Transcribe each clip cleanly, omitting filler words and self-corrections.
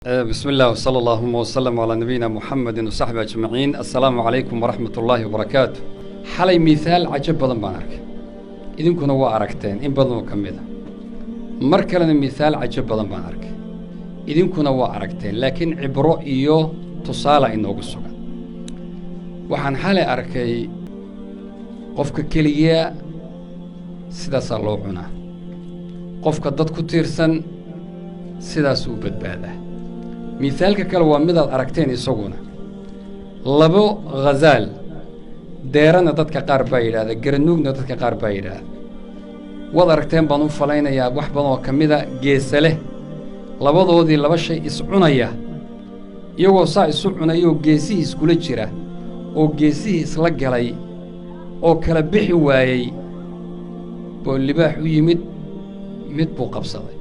بسم الله وصلى اللهم وسلم على نبينا محمد وصحبه أجمعين. السلام عليكم ورحمة الله وبركاته. Xalay mithaal cajab badan baan arkay, idinkuna waa aragteen in badan oo ka mid a. Mar kalena mithaal cajab badan baan arkay, idinkuna waa aragteen, laakiin cibro iyo tusaala inoogu sugan. Waxaan xalay arkay qofka keliya sidaasaa loo cunaa, qofka dad ku tiirsan sidaasuu u badbaadaa. Mithaalka kale waa midaad aragteen isaguna, labo ghazaal deerana dadka qaar baa yidhaahda, garanuugna dadka qaar baa yidhaahda. Waad aragteen baan u falaynayaa wax badan oo ka mida geese leh, labadoodii laba shay iscunaya, iyagoo saa isu cunayoo geesihii iskula jira oo geesihii isla galay oo kala bixi waayey boo libaax u yimid, mid buu qabsaday,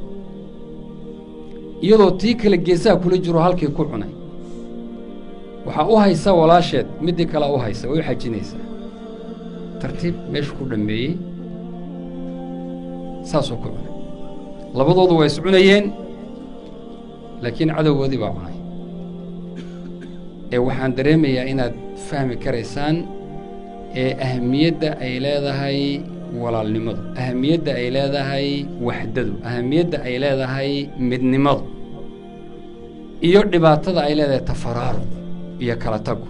iyadoo tii kale geesaha kula jiro halkii ku cunay. Waxaa u haysa walaasheed, middii kalea u haysa, way u xajinaysaa tartiib, meeshu ku dhammeeyey saasuu ku cunay. Labadoodu waa is cunayeen, laakiin cadowgoodii baa cunay. Ee waxaan dareemayaa inaad fahmi karaysaan ee ahamiyadda ay leedahay walaalnimadu, ahamiyadda ay leedahay waxdadu, ahamiyadda ay leedahay midnimadu, iyo dhibaatada ay leedahay tafaraaruq iyo kala tagu.